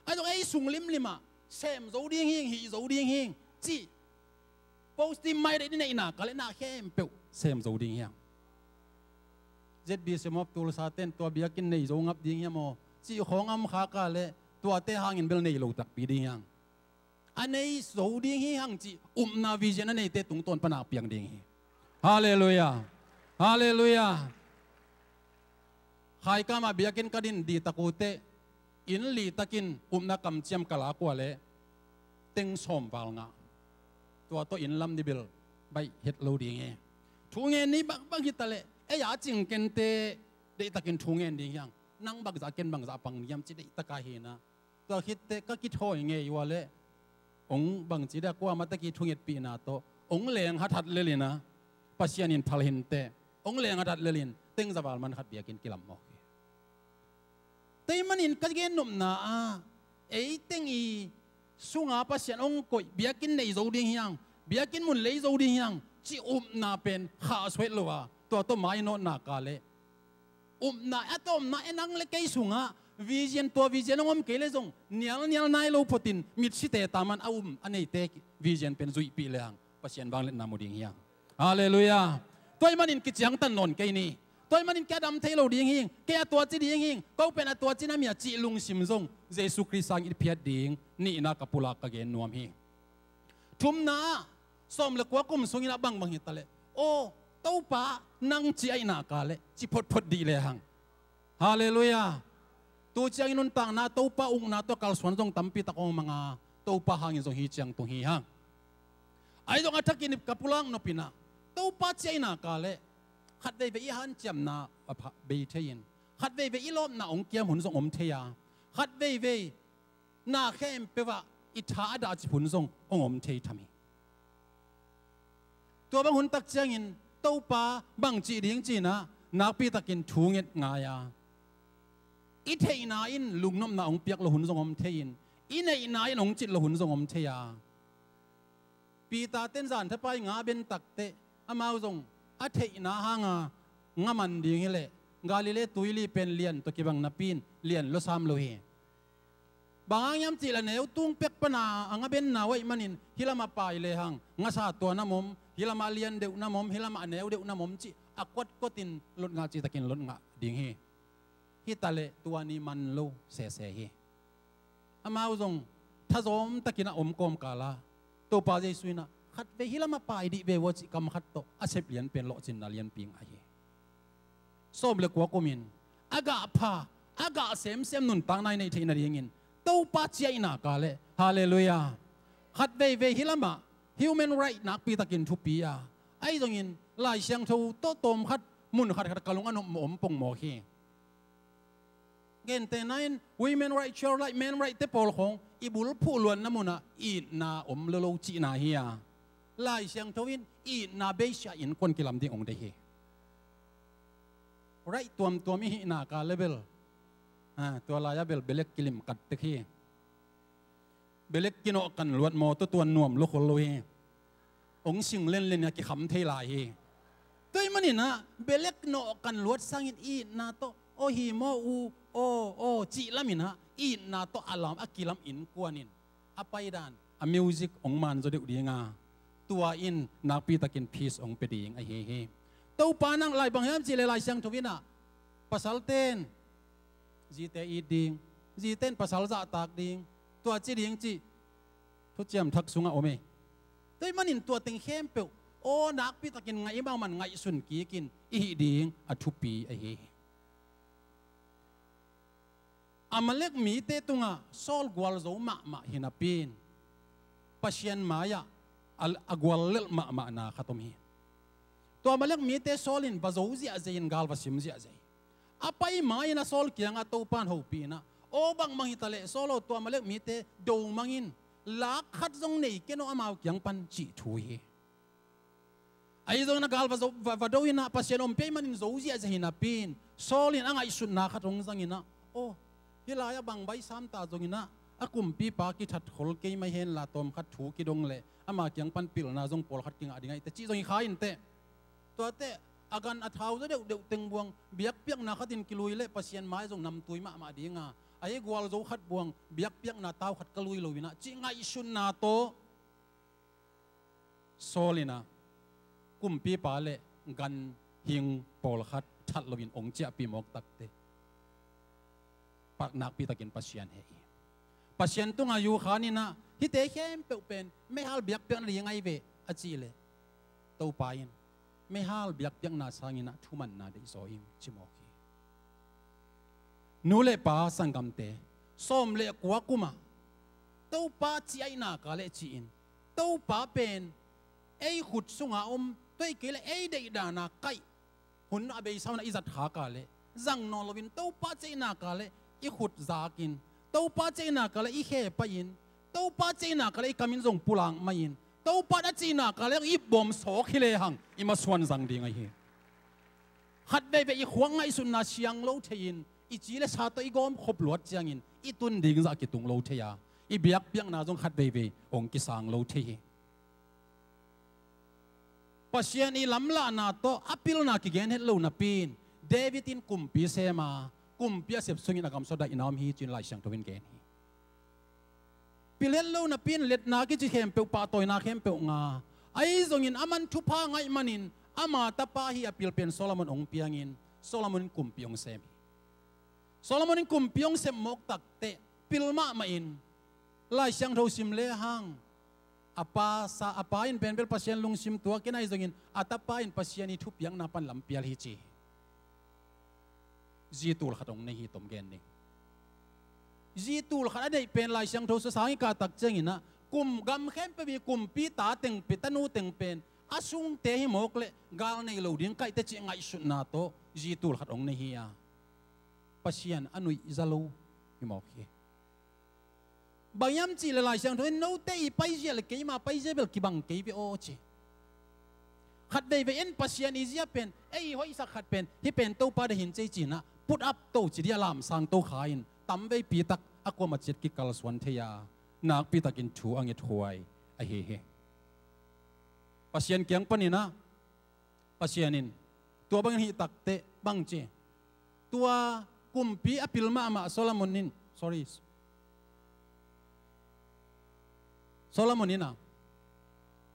Ahi zong ei sung limlim ah sem zo ding hi, hih zo ding hi cih positive minded i neih nak leh na khempeuh sem zo ding hi hang. Z B C Mawp Tulsa ten tua biakinn nei zo ngap ding hiam aw cih khawng a om khak leh tuate hangin bel nei lo takpi ding hi hang. A nei zo ding hi hang cih upna vision a neite tungtawn pan a piang ding hi. Halleluiah. Halleluiah. Khaikam ah biakinn ka din dihtak uh teh, inn lihtakin upna kamciam ka lak uh leh teng sawm val ngah. Tua tawh inn lam ni bel baih het lo ding hi. Thu ngen ni bangbang hi ta leh ei a cing kente deihtakin thu ngen ding hi hang. Nang bangzah, ken bangzah pang ni hiam cih deihtak a hi inah, tua khit teh ka kithawi ngei uh leh hong bangci dia, kuamah tak i thungetpihna tawh hong leng hathat lel inah, Pasian in phal hi inteh, hong leng hathat lel in teng za val man khat biakinn kilam mawk hi. Tua ahih manin ka gen nopna ah, ei teng i sunga Pasian hong koih, biakinn nei zo ding hi hang, biakinn mun lei zo ding hi hang cih upna pen khahsuah het lo a, tua tawh mainawt nak leh upna, a tawpna e, nang leh kei sungah vision, tua vision hong om kei leh zong nialnial nai lo photin, mitsite taman a um a neite vision pen zuihpih lehang Pasian vangliatna mu ding hi hang. Halleluiah. Tua ahih manin kiciangtan nawn kei ni. Tua ahih manin kei a dam thei lo ding hi ing, kei a tuaci ding hi ing, ko pen a tuaci nam hi a cih lungsim zong Jesu Khrist sang i phiat ding nihna ka pulak ka gen nuam hi. Thumna ah, sawm le kua kum sungin a bangbang hi ta leh, aw, Topa, nang ci ahih nak leh ci photphot dih lehang. Halleluiah. Tu ciangin nuntakna Topa ukna tawh kalsuan zong tampi tak hong mang a, Topa hangin zong hi ciang tung hi hang. Ahi zong a thakin ka pulak nop inah, Topa ci ahih nak leh khat veivei i hanciamna a pha-, bei thei in, khat veivei i lawpna hong kiam hun zong om thei a, khat veivei na khempeuh ah i tha a dahcip hun zong hong om thei tham hi. Tua bang hun tak ciangin Topa bang cih ding ci inah nakpi takin thu nget ngai a, i theihna in lungnopna hong piak lo hun zong om thei in, i neihna in hong cit lo hun zong om thei a. Peter ten zan thapai nga ben tak teh, amau zong a theihna hanga nga man ding hi leh Galilee tuili pen lian tawh kibang napi in lian lua sam lo hi. Bang hang hiam cih leh a neu tung pek pan a nga benna uh ahih manin hih lamah pai lehang ngasa tua nam om, hih lamah lian deuh nam om, hih lamah a neu deuh nam om cih a kuatkot in lot ngah cih takin lot ngah ding hi. Hi ta leh tua ni man lo sese hi. Amau zong thazawm takin a om kawmkal a, Topa Jesu inah khat vei hih lamah pai dih ve uh a cih kam khat tawh a sep lian pen lawhcinna lianpi ngah hi. Sawm le kua kum in a gah pha, a gah semsem nuntakna i neih theih nadingin Topa ci ahih nak leh, halleluiah, khat veivei hih lamah human right nakpi takin thupi a, ahi zongin Lai Siangtho tawh tawm khat, mun khatkhat ka lung a nopmawh om pongmawk hi. Gentehna in women right, child right, men right te pawl khawng i bulphuh luanna munah itna om lolo cihna hi a, Lai Siangtho in itna beisa innkuan kilam ding hong deih hi. Right tuamtuam i hih nak leh bel, ah, tua lai-ah bel belek kilim kat tek hi. Belek kinawh kan luat maw, tua tuan nuam lo khol lo hi. Hong sing lenlen a kikham thei lai hi. Tua ahih maninah belek nawh kan luat sangin itna tawh, aw hi maw u, aw, aw, cih laminah itna tawh a lam a kilam innkuan in a paidan, a music hong manzaw deuh ding a, tua in nakpitakin peace hong pia ding ahi hi. Topa nang lai bang hiam cihleh Lai Siangtho inah pasalten zite it ding, ziten pasal zahtak ding, tua ci ding cih Thuciam Thak sungah om hi. Tua ahih manin tua teng khempeuh aw nakpi takin ngaih mahmah, ngaihsun kikin i hih ding a thupi ahi hi. Amalek mite tungah Saul gualzo mahmah hi napi-in Pasian mai-ah a, a guallelh mahmahna khat om hi. Tua Amalek mite Saul in va zo ziahziah in, gal va sim ziahziah hi. A pai ma-in a Saul kiangah Topa in hopih in ah, aw bangmah hitaleh Saul aw, tua Amalek mite do mang in, lak khat zong nei ken aw amau kiang pan, cih thu hi. Ahi zongin a gal va zo, va, va do in ah, Pasian ompih ahih manin zo ziahziah hi napi-in Saul in a ngaihsutna khat hong zang in ah, aw, hih lai-ah bang baih sam ta zongin ah, a kumpipa kithat khol kei mai henla, tawmkhat thu kidong leh ama kiang pan pilna zong pawlkhat kingah ding ahih teh, cih zong hi kha in teh. Tuate a gan a thau zaw deuhdeuh teng buang biakpiakna khatin kilui leh Pasian mai zong namtui mahmah ding a, ahi gualzo khat buang biakpiakna tau khat ka lui lo in ah, cih ngaihsutna tawh Saul in ah kumpipa leh ganhing pawlkhat that loin hong ciahpih mawk takteh, pak nakpi takin Pasian heh hi. Pasian tungah yukhan in ah, hihte khempeuh pen meihal biakpiakna ding ahi ve, a cih leh Topa in, meihal biakpiakna sangin ah thumanna deihzaw ing, ci mawk hi. Nu le pa sanggamte, sawm le kua kum ah Topa ciahna ka leh ci-in, Topa pen ei khut sungah om, tua hi kei leh ei deih dan a kaih, hun a beisa hun ah i zat khak a leh zang nawn loin, Topa ciahna ka leh i khut zakin, Topa ciahna ka leh i khe paih in, Topa ciahna ka leh i kam in zong pulak mai-in, Topa a cihna ka leh i ipbawm sawk hi lehang i masuan zang ding ahi hi. Khat veivei i khuak ngaihsutna siang lo thei-in, i ci le sa tawh i gawmkhop luat ciangin i tun ding zah kitung lo thei a, i biakpiakna zong khat veivei hong kisang lo thei hi. Pasian i lamlahna tawh a pilna kigen het lo napi-in David in kumpi sem a, kumpi a sep sungin a gamsua daihna om hi, ci-in Lai Siangtho in gen hi. Pil het lo napi-in letna kici khempeuh, pahtawina khempeuh ngah. Ahi zongin aman thupha ngaih manin ama tapa hi a pil pen Solomon hong piangin, Solomon in kumpi hong sem hi. Solomon in kumpi hong sem mawk takteh pil mahmah in, Lai Siangtho sim lehang, a pa sa, a pa in pen bel Pasian lungsim tuak in, ahi zongin a tapa in Pasian i thupiakna pan lampial hi, ci hi. Zi tul khat hong nei hi, tom gen ding. Zi tul khat a neih pen Lai Siangtho sua sang i kah tak ciangin ah, kum gam khempeuh i kumpi ta teng pen, tanu teng pen a sungte hi mawk leh gal nei lo ding ka hi teh, cih ngaihsutna tawh zi tul khat hong nei hi a, Pasian a nuihza lo hi mawk hi. Bang hiam cih leh Lai Siangtho in, note i paizia leh keima paizia bel kibang kei ve aw, ci. Khat veivei en, Pasian i zia pen, ei i hoihsak khat pen, hih pen Topa deih hi ci-in ah put up to ci ding a, lamsang to kha in, tamveipi tak a kuamah ciat kikalsuan thei a, nakpi takin thu a ngethuai ahi hi. Pasian kiang panin ah, Pasian in tua bangin hih takteh bang ci? Tua kumpi a pil mahmah Solomon in, sorry, Solomon in ah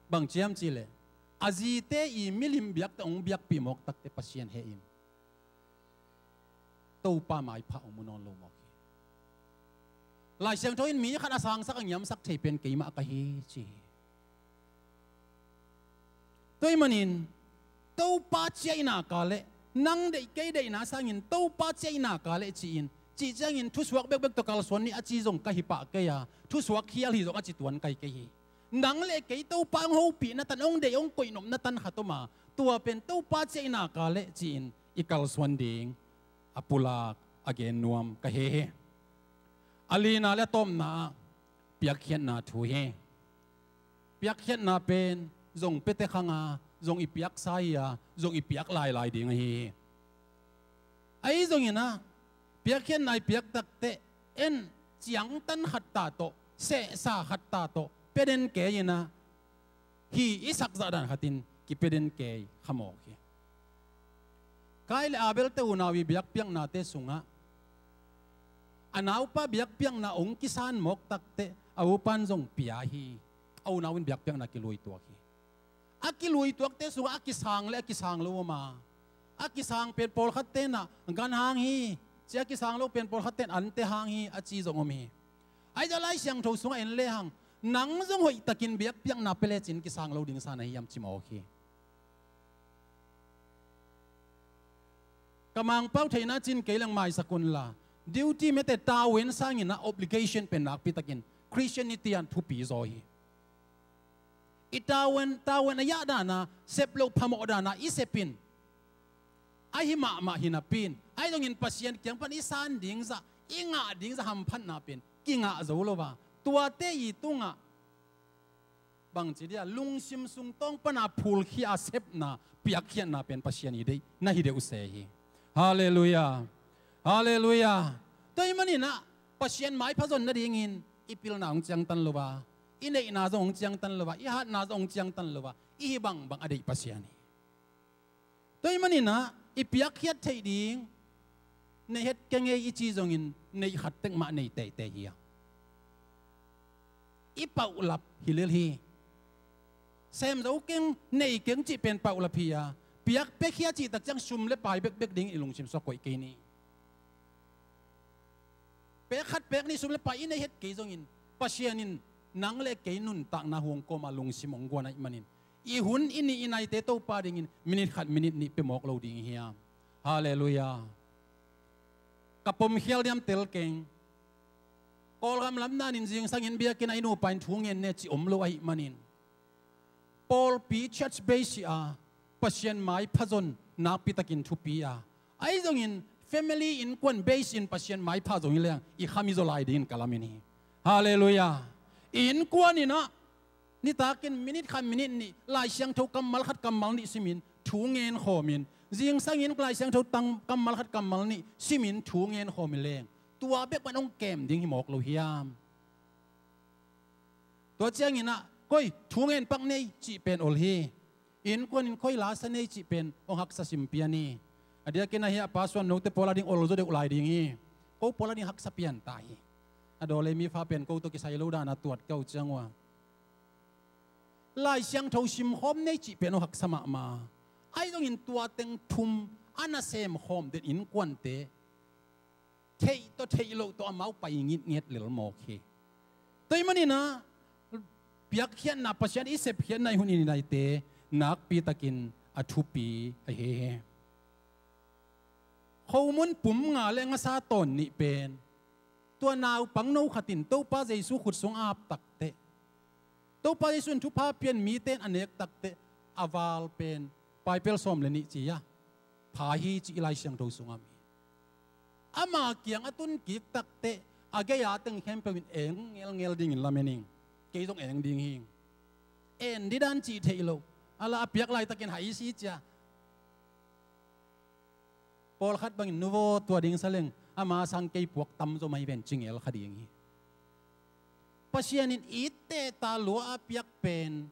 bang ci hiam cih leh, a zite i milim biakte hong biakpih mawk takteh Pasian heh in, Topa maipha hong mu nawn lo mawk hi. Lai Siangtho in mi khat a sangsak a ngiamsak thei pen keimah ka hi, ci hi. Tua ahih manin Topa ciahna ka leh, nang deih kei deihna sangin Topa ciahna ka leh ci-in, cih ciangin thusuak bekbek tawh kalsuan ni a ci zong ka hi pah kei a, thusuak khial hi zong a ci tuan ka hi kei hi. Nang leh kei Topa hong hopihna tan, hong deih hong koihnopna tan khat om a, tua pen Topa ciahna ka leh ci-in i kalsuan ding a pulak, a gen nuam ka hi hi. A lina leh a tawpna ah piakkhiatna thu hi. Piakkhiatna pen zong piate khang a, zong i piaksa hi a, zong i piak lailai ding ahi hi. Ahi zongin ah, piakkhiatna i piak takteh en, ciangtan khat ta tawh, sehsa khat ta tawh pia den kei in ah, hi i sakzah dan khatin kipia den kei kha mawk hi. Kain leh Abel-te unau i biakpiaknate sungah a naupa biakpiakna hong kisan mawk takteh a upa in zong pia hi. A unau in biakpiakna kilui tuak hi. A kilui tuakte sungah a kisang leh a kisang lo om a, a kisang pen pawlkhatte in ah gan hang hi, ci a, kisang lo pen pawlkhatte in ante hang hi, a ci zong om hi. Ahi zongin Lai Siangtho sungah en lehang, nang zong hoihtakin biakpiakna pia lecin kisang lo ding sa na hi hiam, ci mawk hi. Ka Mangpau theihna cin kei leng maisak unla, duty mete tavuan sangin ah obligation pen nakpi takin Christianity ah thupi zaw hi. I tavuan, tavuan a yah dana, sep loh phamawh dana i sep in, ahi mahmah hi napi in, ahi zongin Pasian kiang pan i san ding zah, i ngah ding zah hamphatna pen kingah zo lo a, tuate i tungah bangci dia, lungsim sung tawng pana phulkhia a sepna, piakkhiatna pen Pasian i deih na hi deuh se hi. Halleluiah. Halleluiah. Tua ahih manin ah Pasian maipha zon nadingin i pilna hong ciangtan lo a, i neihna zong hong ciangtan lo a, i hatna zong hong ciangtan lo a, i hih bangbang a deih Pasian hi. Tua ahih manin ah i piakkhiat theih ding, nei het kei ngei i ci zongin nei khat tek mah nei teitei hi a, i paulap hi lel hi. Sem zo keng, nei keng cih pen paulap hi a, piak piakhia cih tak ciang sum le pai bekbek ding i lungsim sua koih kei ni. Pek khat pek nih sum le pai i nei het kei zongin, Pasian in nang le kei nuntakna hong kawm a lungsim hong guan ahih manin, i hun i nih i naite Topa dingin minit khat minit nih pia mawk lo ding hiam? Halleluiah. Ka pom khial diam tel keng. Kawlgam lam nanin zingsangin biakinn ah i nupa in thu ngen ne cih om lo ahih manin, pawlpi church base hi a, Pasian maipha zon nakpi takin thupi a, ahi zongin family innkuan base in Pasian maipha zong hi leng i kham i zaw lai dingin ka lamen hi. Halleluiah. I innkuan in ah nitakin minit khat minit nih Lai Siangtho kammal khat kammal nih simin thu ngen khawmin, zingsangin Lai Siangtho tang kammal khat kammal nih simin thu ngen khawmin leng, tua bek pan hong kem ding hi mawk lo hiam? Tua ciangin ah, koi thu ngen pak nei cih pen ol hi. Innkuan in koi la sa nei cih pen hong haksa sim pian hi. A diakin ahi a, pa suan note pawl a ding ol zaw deuh lai ding hi. Ko pawl a ding haksa pian ta hi. A daw le mi fa pen ko tawh kisai lo dana tuat ka uh ciang uh a, Lai Siangtho sim khawm nei cih pen hong haksa mahmah. Ahi zongin tua teng thum a na sem khawm den innkuante theih tawh theih loh tawh amau pai ngitnget lel mawk hi. Tua ahih manin ah piakkhiatna, Pasian i sepkhiatna i hun i naite nakpi takin a thupi ahi hi. Khomun pum nga le ngasa tawn nih pen, tua naupang no khat in Topa Jesu khut sung a ap takteh, Topa Jesu in thupha pian mite in a nek takteh, a val pen paipel sawm le nih ci a, pha hi ci i Lai Siangtho sungah mi. Ama kiang a tun kik takteh, a gei-a teng khempeuh in eng ngelngel dingin lamen ing. Kei zong eng ding hi ing. En didan cih theih loh. A la a piak laitakin hai si cia. Pawlkhat bangin nuvo tua ding sa leng, ama sang kei puak tamzaw mai ven ci ngel kha ding hi. Pasian in itte ta lua a piak pen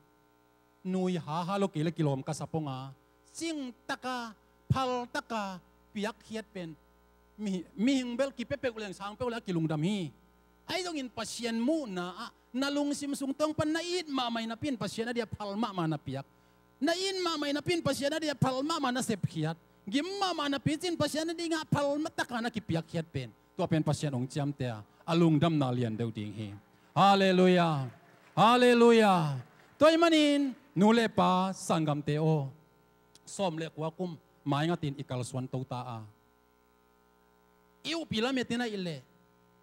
nui haha lo kei le kilawm ka sa pong a, cingtaka, phaltaka piakkhiat pen mi, mihing bel kipia peuh leng sang peuh le a kilungdam hi. Ahi zongin Pasian muhna ah na lungsim sung tawng pan na it mahmah napi in Pasian a dia phal mahmah na piak. Na it mahmah napi in Pasian a dia phal mahmah na sepkhiat. Gim mahmah napi cin Pasian a dingah phal taka na kipiakkhiat pen, tua pen Pasian hong ciamte a, a lungdamna lian deuh ding hi. Halleluiah. Halleluiah. Tua ahih manin nu le pa sanggamte aw, sawm le kua kum maingatin i kalsuan to ta a, i up i lamet in ahih leh,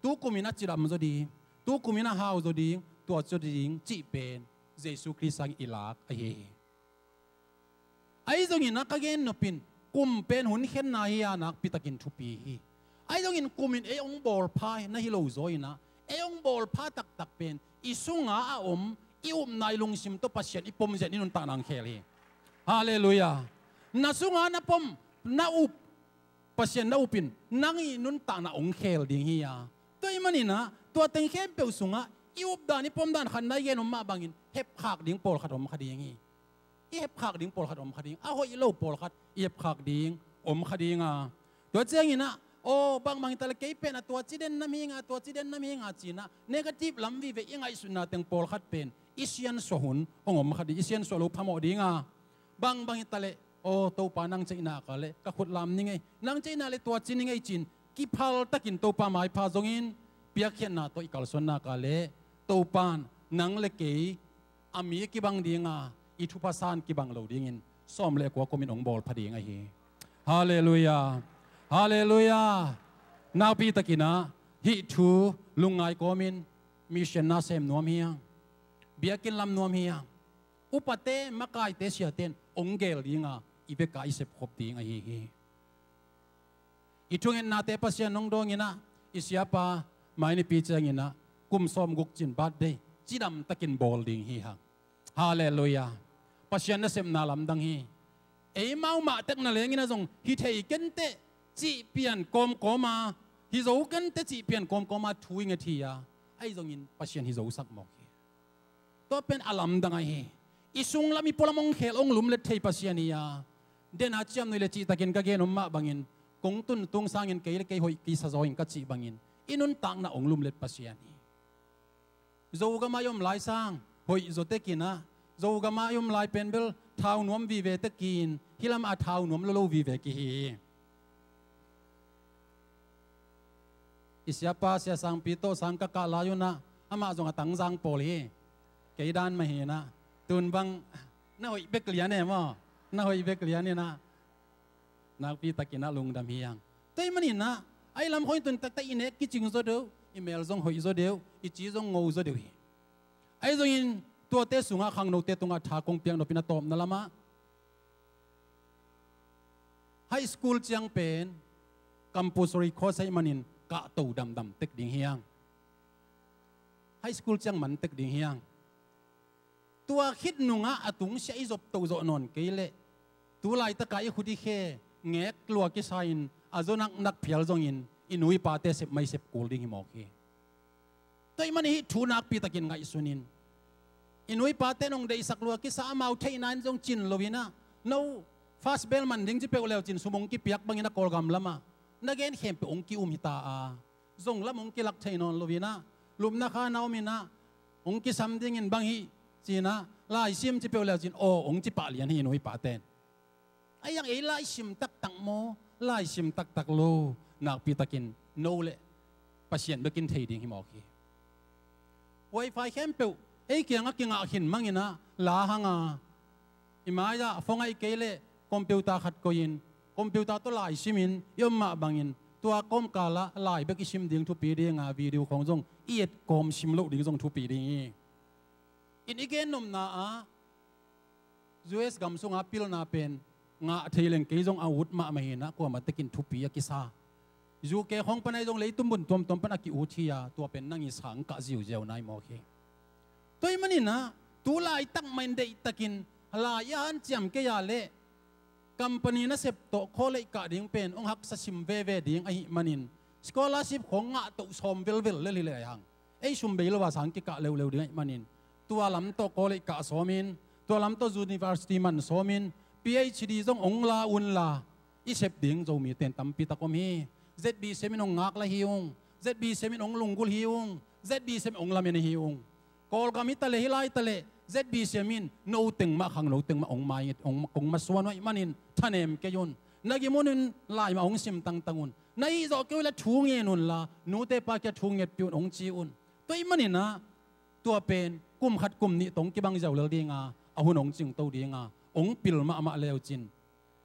tu kumin a cidam zaw ding, tu kumin a hau zaw ding, tua zaw ding cih pen Jesu Khrist sang i lak ahi hi. Ahi zongin a ka gen nopin, kum pen hun khenna hi a, nakpi takin thupi hi. Ahi zongin kumin ei hong bawlpha na hi lo zaw in ah, ei hong bawlpha taktak pen i sunga a om, i upna i lungsim tawh Pasian i pom zian i nuntakna hong khel hi. Halleluiah. Na sunga na pom, na up, Pasian na upin nang i nuntakna hong khel ding hi a. Tua ahih manin ah tua teng khempeuh sungah i updan i pomdan khat na i gen om mah bangin hepkhak ding pawlkhat om kha ding hi. I hepkhak ding pawlkhat om kha ding, a hoih lo pawlkhat i hepkhak ding om kha ding a. Tua ciangin ah, aw, bangbang hi ta le kei pen a tua ci den nam hi nga, tua ci den nam hi nga ci-in ah negative lam vive i ngaihsutna teng pawlkhat pen i siansuah hun hong om kha ding, i siansuah lo phamawh ding a. Bangbang hi ta le, aw, Topa nang ceihna ka le ka khut lam ning ei, nang ceihna le tua ci ning ei ci-in kiphal takin Topa maipha zongin piakkhiatna tawh i kalsuanna ka le Topa in nang le kei a mi kibang ding a, i thupha san kibang lo dingin sawm le kua kumin hong bawlpha ding ahi. Halleluiah. Halleluiah. Nakpi takin ah hih thu lungngai kawmin mission na sem nuam hi hang. Biakinn lam nuam hi hang. Upate, makaite, siate in hong gel ding a, i vek a i sepkhop ding ahi hi. I thungetnate Pasian hong dawngin ah, i siapa mai nipi ciangin ah kum sawmguk cin birthday cidam takin bawl ding hi hang. Halleluiah. Pasian nasepna lamdang hi. Eimau mah tek na lengin ah zong hi thei kenteh cih pian kawmkawm a, hi zo kenteh cih pian kawmkawm a thu i nget hi a, ahi zongin Pasian hi zosak mawk hi. Tua pen a lamdang ahi hi. I sunglam i pualam hong khel hong lumlet thei Pasian hi a, den a ciamnuih le cihtakin ka gen om mah bangin, kong tun tung sangin kei le kei hoih kisa zaw in ka cih bangin, i nuntakna hong lumlet Pasian hi. Zogam ah i om lai sang hoih zaw tekin ah, Zogam ah i om lai pen bel thau nuam vive tekin, hih lam a thau nuam lolo vive kihi hi. I siapa Sia Sangpi tawh sang ka kah lai un ah, amah zong a Tangzang pawl hi. Kei dan mah hi in ah, tun bang na hoih bek lian e maw, na hoih bek lian in ah, nakpi takin ah lungdam hi hang. Tua ahih manin ah, ahi lam khawng tun taktak i nek kicing zaw deuh, i mel zong hoih zaw deuh, i ci zong ngo zaw deuh hi. Ahi zongin tuate sungah khangnote tungah tha kong piak nop in a tawpna lamah, high school ciang pen compulsory course ahih manin kahto damdam tek ding hi hang. High school ciang man tek ding hi hang. Tua khit nungah a tungsiah i zop toh zawh nawn kei leh, tu laitakah i khut i khe ngek lua kisa in a zaw naknak phial zongin i nu i pate sep mai sep kul ding hi mawk hi. Tua ahih manin hih thu nakpi takin ngaihsun in. I nu i pate in hong deihsak lua kisa, amau theihna in zong cin lo in ah, no first bell man ding ci peuh leu cin sum hong kipiak bangin a Kawlgam lamah na gen khempeuh hong ki-um hi ta a, zong lam hong kilak thei nawn lo in ah, lupna kha na om in ah, hong kisam dingin bang hih ci in ah, laisim ci peuh leu cin aw hong ci pah lian hi i nu i pate in. Ahi hang ei laisim taktak maw, laisim taktak lo, nakpi takin no le Pasian bekin thei ding hi mawk hi. Wifi khempeuh ei kiangah kingah khin mang in ah la hang a, i mai-ah phone ahih kei leh computer khat koih in, computer tawh lai sim in i om mah bangin, tua kawmkal ah lai bek i sim ding thupi ding a, video khawng zong i et kawm sim loh ding zong thupi ding hi. In i gen nopna ah, U S gam sunga pilna pen ngah thei leng kei zong a ut mahmah hi in ah, kuamah tekin thupi a kisa. U K khawng pan ahi zong leitung mun tuamtuam pan a ki-ut hi a, tua pen nang i sang kah ziauziau nai mawk hi. Tua ahih manin ah, tu laitak mah in deihtakin lai i hanciam kei a leh, company nasep tawh college kah ding pen hong haksa sim veve ding ahih manin, scholarship khawng ngah toh sawm velvel lel hi leh hang, ei sum bei lo a sang kikah leuleu ding ahih manin, tua lam tawh college kah sawmin, tua lam tawh university man sawmin, P H D zong hong la unla, i sep ding Zomite in tampi tak om hi. Z B C M in hong ngaklah hi ung, Z B C M in hong lunggulh hi ung, Z B C M in hong lamen hi ung. Kawlgam hi taleh, hih lai taleh, Z B C M in no teng mah, khangno teng mah hong mai, hong, hong masuan uh ahih manin thanem kei un. Na gim un in lai mah hong sim tangtang un. Na hih zawh kei uh leh thu ngen unla, nute pa kiang thu ngetpih un hong ci un. Tua ahih manin ah, tua pen kum khat kum nih tawh hong kibang ziau lel ding a, a hun hong cingto ding a, hong pil mahmah leu cin,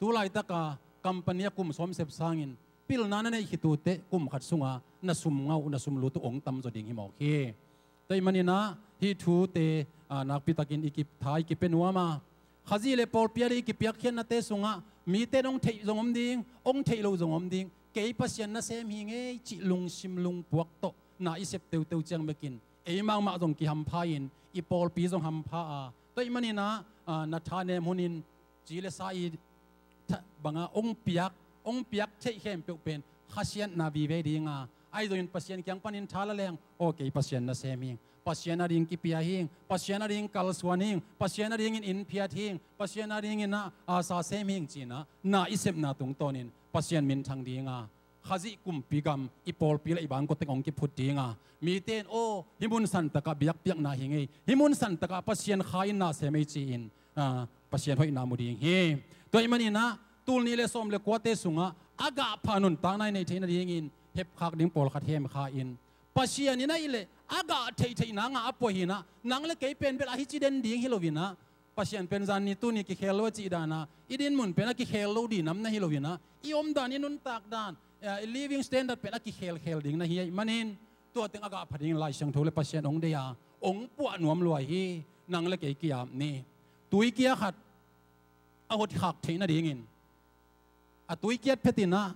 tu laitaka company a kum sawm sep sangin pilna na neih khit uh teh kum khat sunga na sum ngah uh, na sum lut uh hong tamzaw ding hi mawk hi. Tua ahih manin ah hih thute, ah, nakpi takin i kip, tha i kipia nuam a, Khazih le pawlpi a ding i kipiakkhiatnate sungah mite in hong theih zong om ding, hong theih loh zong om ding, kei Pasian nasem hi ngei cih lungsim lungpuak tawh na i sep teuteu ciang bekin, eimau mah zong kihampha in, i pawlpi zong hampha a, tua ahih manin ah, ah, na thanem hun in ci le sa i tha-, banga hong piak, hong piak theih khempeuh pen khasiatna vive ding a, ahi zongin Pasian kiang panin tha la leng, aw kei Pasian nasem hi ing, Pasian a ding kipia hi ing, Pasian a ding kalsuan hi ing, Pasian a dingin inn phiat hi ing, Pasian a dingin ah, ah, sa sem hi ing ci-in ah, na i sepna tungtawnin Pasian minthang ding a, Khazih kumpi gam i pawlpi le i bangkua teng hong kiphut ding a, mite in aw hih mun santakah biakpiakna hi ngei, hih mun santakah Pasian kha in na sem ei ci-in, ah, Pasian hoihna mu ding hi. Tua ahih manin ah tul nih le sawm le kuate sungah a gahpha nuntakna i neih theih nadingin hepkhak ding pawlkhat hemkha in, Pasian in ahih leh a gah theihtheihna ngah a puah hi-in ah, nang le kei pen bel a hici den ding hi lo-in ah, Pasian pen zan ni tuni kikhel lo a cih dan a, i din mun pen a kikhel lo ding nam na hi lo in a, i om dan, i nuntak dan, eh, i living standard pen a kikhelkhel ding na hi ahih manin, tua teng a gah pha dingin Lai Siangtho le Pasian hong deih a, hong puah nuam lua hi. Nang le kei ki-ap ni. Tui kia khat a hotkhak theih nadingin, a tui kiat phet in a,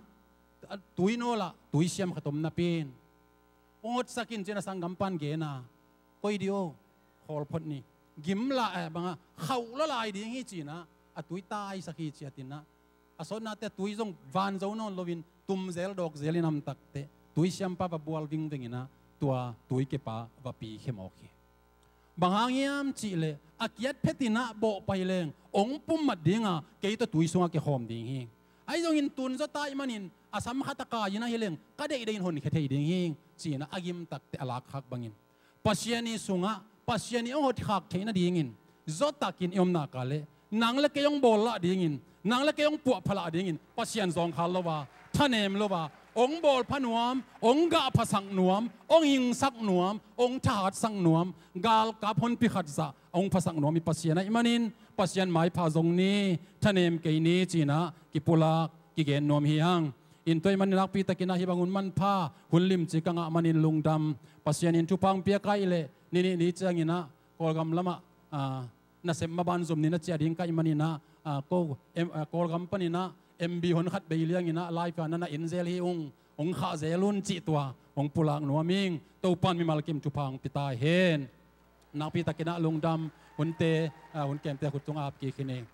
a tui nawl ah tui siam khat om napi in, hong hotsak in, ci-in a sanggam pan gen a, koi dih aw, khawl phot ni. Gim lai, eh, bang a, khauh lua lai ding hi, ci-in a, a tui taisak hi, ci-in a, a sawtnate a tui zong van zo nawn lo in, tum zel dawk zel in, a om takteh tui siampa va bual vingveng in a, tua tui kepa va pi khe mawk hi. Bang hang hiam cih leh, a kiat phet in a bawh pai leng, hong pum mat ding a, kei tawh tui sungah kikhawm ding hi. Ahi zongin tun zaw ta ahih manin, a sam khat a kai in ahi leng, ka deihdeih in honkhia thei ding hi, ci-in a, a gim takteh a lakkhak bangin, Pasian i sungah Pasian in hong hotkhak theih nadingin, zawtakin i om nak leh, nang le kei hong bawl lah dingin, nang le kei hong puahpha lah dingin, Pasian zawngkhal lo a, thanem lo a, hong bawlpha nuam, hong gahphasak nuam, hong hingsak nuam, hong thahatsak nuam, galkap honpi khat zah a hong phasak nuam i Pasian ahih manin, Pasian maipha zong ni, thanem kei ni, ci-in a kipulak kigen nuam hi hang. In tua ahih manin nakpi takin a, hih bang hun manpha, hun limci ka ngah manin lungdam. Pasian in thupha hong piak ahih leh, ni nih ni ciangin a, Kawlgam lamah, ah, nasep maban zum ni na ciah ding ka hih manin a, ah, ko, em, ah, Kawlgam panin a, M B hon khat bei liangin a, live a na na en zel hi ung, hong khah zel un, cih tua hong pulak nuam ing. Topa'n mimal kim thupha hong pia ta hen. Nakpi takin a lungdam. Hunte, ah, hun kemte khut tung ap kik hi ni.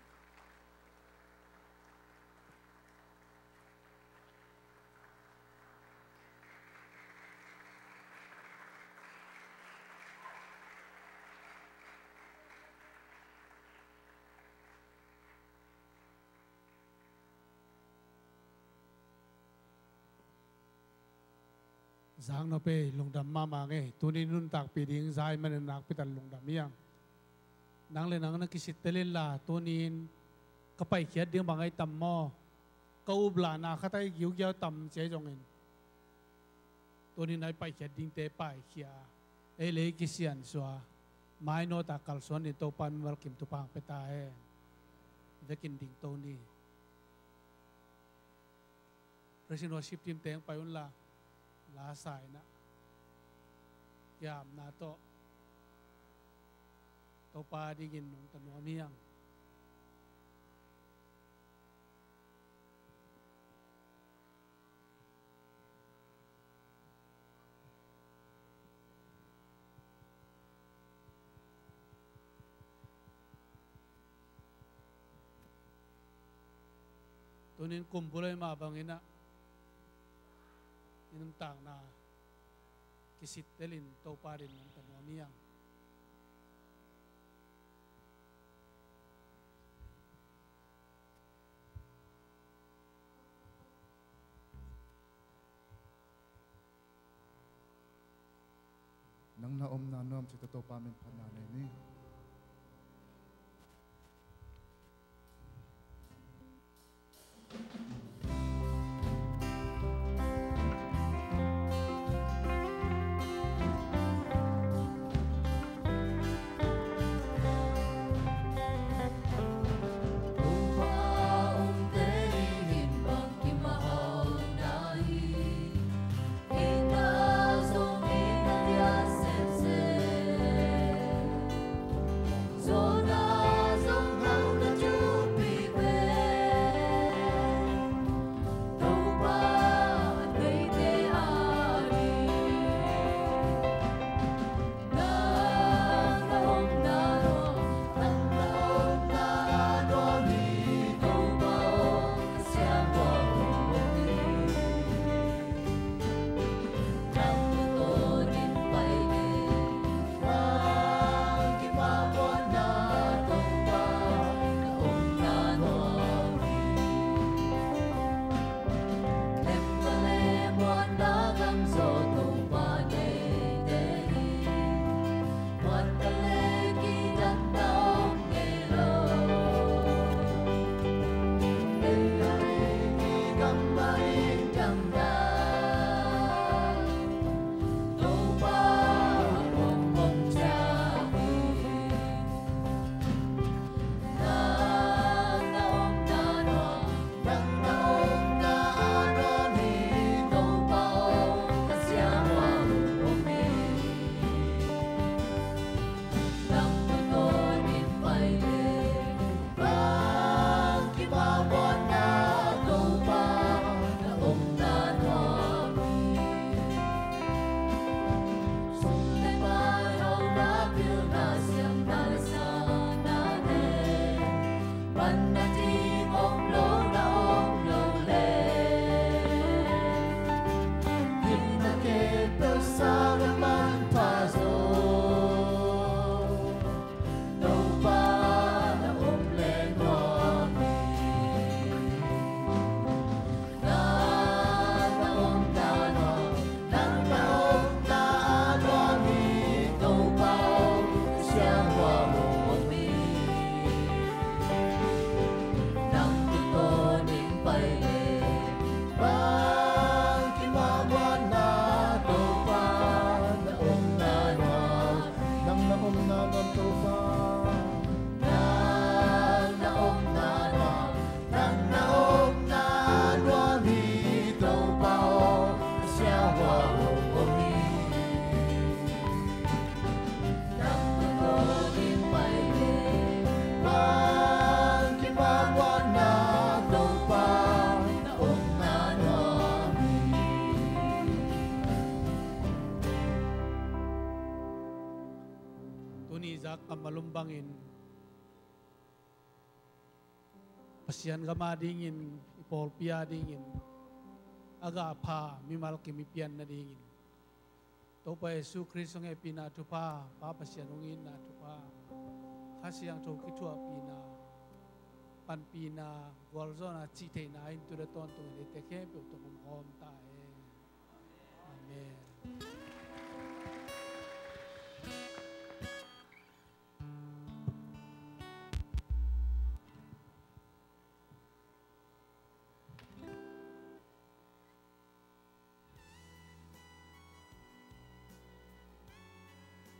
Zang nop ei, lungdam mahmah ing ei. Tuni nuntakpih ding za ahih manin nakpi takin lungdam hi hang. Nang le nang na kisittel inla, tuni-in ka paikhiat ding bang ahi tam maw? Ka uplahna khat ahi giugiau tam ci ahi zongin, tuni-in a i paikhiat dingte paikhia a, ei le ei kisiansuah a, mainawt a kalsuan dingin Topa'n mimal kim thupha hong pia ta hen. Vekin dingto ni. Praise and worship team teng pai unla, la sa in a, kiamna tawh Topa dingin nungta nuam hi hang. Tuni-in kum bul ahi mah bangin a, i nuntakna kisittelin Topa dingin nungta nuam hi hang. Nang na omna nuam cih tawh Topa min phatna nei ni. Kammal um bangin Pasian gam adingin, i pawlpi adingin a gah pha mimal kim i pian nadingin Topa Jesu Khrist hong hehpihna thupha, Pa Pasian hong itna thupha, Kha Siangtho kithuahpihna, panpihna, gualzawhna, cihtheihna in tu le tawntungin eite khempeuh tawh om khawm ta hen. Amen.